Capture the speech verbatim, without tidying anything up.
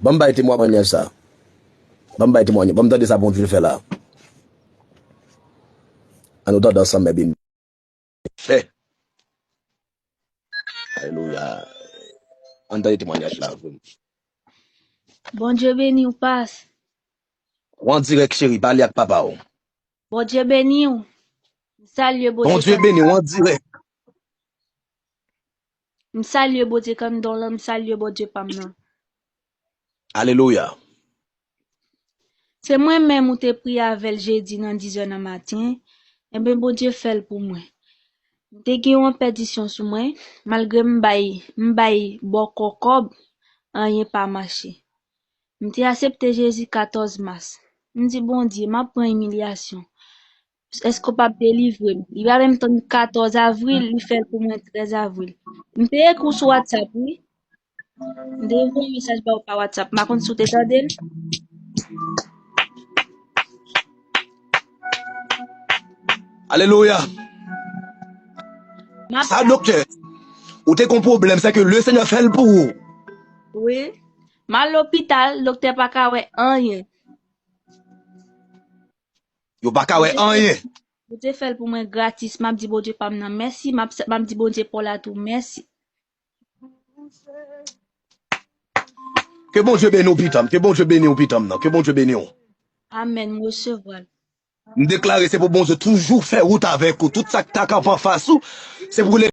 Ban m bay temwanyaj sa. Ban m bay temwanyaj. Ban m tande sa Bondye fè la. An nou tande ansanm, men beni. Fè. Alelouya. An tande temwanyaj la. Bondye beni w, pas. Ou an dirèk, cheri, pale ak papa w. Bondye beni w. M salye Bondye. Bondye beni w, an dirèk. M salye Bondye kanndon lan, m salye Bondye pa m nan. Alelouya. Se mwen menm ou te priye avè l jedi nan dizè nan maten, enben Bondye fè l pou mwen. M te gen yon pèdisyon sou mwen, malgre m bay, m bay bòkò kòb, anyen pa mache. M te asepte Jezi katòz mas. M di Bondye, m ap pran imilyasyon. Èske w p ap delivre m? Li pa menm tann katòz avril, li fè l pou mwen trèz avril. M te ekri w sou WhatsApp, wi. M te voye mesaj ba w pa WhatsApp. M pa konn si w te tande l. Alelouya. Sa doktè, ou te kon pwoblèm, se ke le Senyè fè l pou ou. Wi. M al lopital, doktè pa ka wè anyen. Yo pa ka wè anyen. Bondye fè l pou mwen gratis. M ap di Bondye pa m nan mèsi. M ap, m ap di Bondye pa w la tou mèsi. Ke Bondye beni w, pitanm. Ke Bondye beni w, pitanm nan. Ke Bondye beni w. Amèn. M resevwa l. M deklare se pou Bondye toujou fè wout avèk ou. Tout sa k ta kanpe anfas ou, se pou l